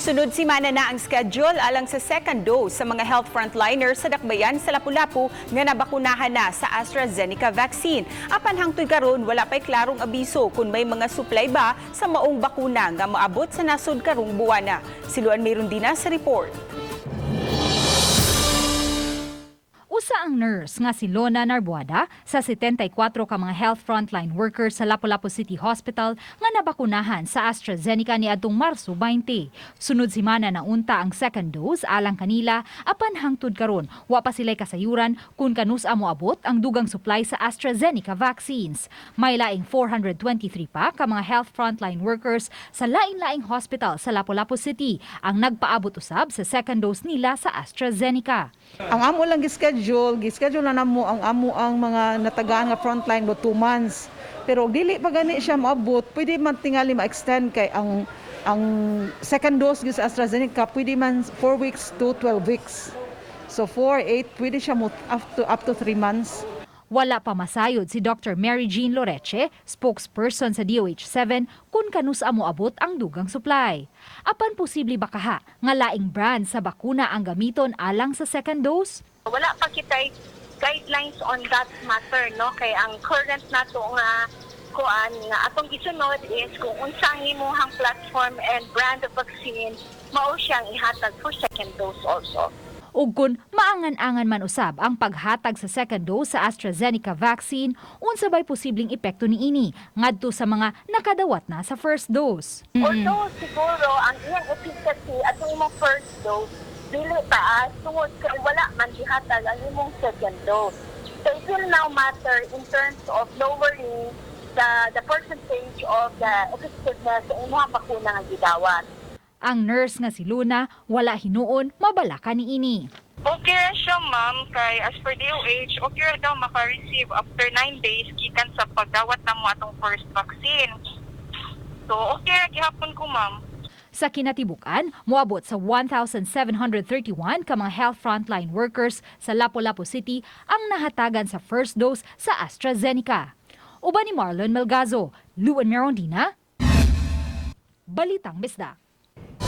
Sunod simana na ang schedule alang sa second dose sa mga health frontliners sa Dakbayan sa Lapu-Lapu nga nabakunahan na sa AstraZeneca vaccine. Apan hangtod karon, wala pa'y klarong abiso kung may mga supply ba sa maong bakuna nga moabot sa nasod karong buwana. Si Luan Mirundina sa report. Usa ang nurse nga si Lona Narbuada sa 74 ka mga health frontline workers sa Lapu-Lapu City Hospital nga nabakunahan sa AstraZeneca niadtong Marso 20. Sunod simana na unta ang second dose alang kanila, apan hangtod karon wa pa sila'y kasayuran kung kanus-a moabot ang dugang supply sa AstraZeneca vaccines. May laing 423 pa ka mga health frontline workers sa lain-laing hospital sa Lapu-Lapu City ang nagpaabot usab sa second dose nila sa AstraZeneca. Ang amo lang gi-schedule na namo ang amo ang mga natagaan nga frontline mo 2 months. Pero dili pa gani siya moabot, pwede man tingali ma-extend kay ang second dose gyud sa AstraZeneca pwede man 4 weeks to 12 weeks. So 4, 8, pwede siya mo up to 3 months. Wala pa masayod si Dr. Mary Jean Loreche, spokesperson sa DOH-7, kung kanus-a moabot ang dugang supply. Apan posible ba kaha nga laing brand sa bakuna ang gamiton alang sa second dose? Wala pa kitay guidelines on that matter, no, kay ang current nato nga kuan nga atong gisunod is kung unsa ang imuhang platform and brand of vaccine, mao siyang ihatag for second dose also. Ug kung maangan-angan man usab ang paghatag sa second dose sa AstraZeneca vaccine, unsa bay posibleng epekto niini ngadto sa mga nakadawat na sa first dose? Although siguro ang iyang efficacy at imong first dose dili taas tungod kay wala man gihatag ang imong second dose. So it will now matter in terms of lowering the percentage of the effectiveness sa imong bakuna nga gidawat. Ang nurse nga si Luna wala hinuon mabalaka niini. Okay ra siya, ma'am, kay as per DOH, okay ra daw maka-receive after 9 days gikan sa pagdawat namo atong first vaccine. So okay ra gihapon ko, ma'am. Sa kinatibukan, moabot sa 1,731 ka mga health frontline workers sa Lapu-Lapu City ang nahatagan sa first dose sa AstraZeneca. Uban ni Marlon Melgazo, Luan Merondina, Balitang Bisdak.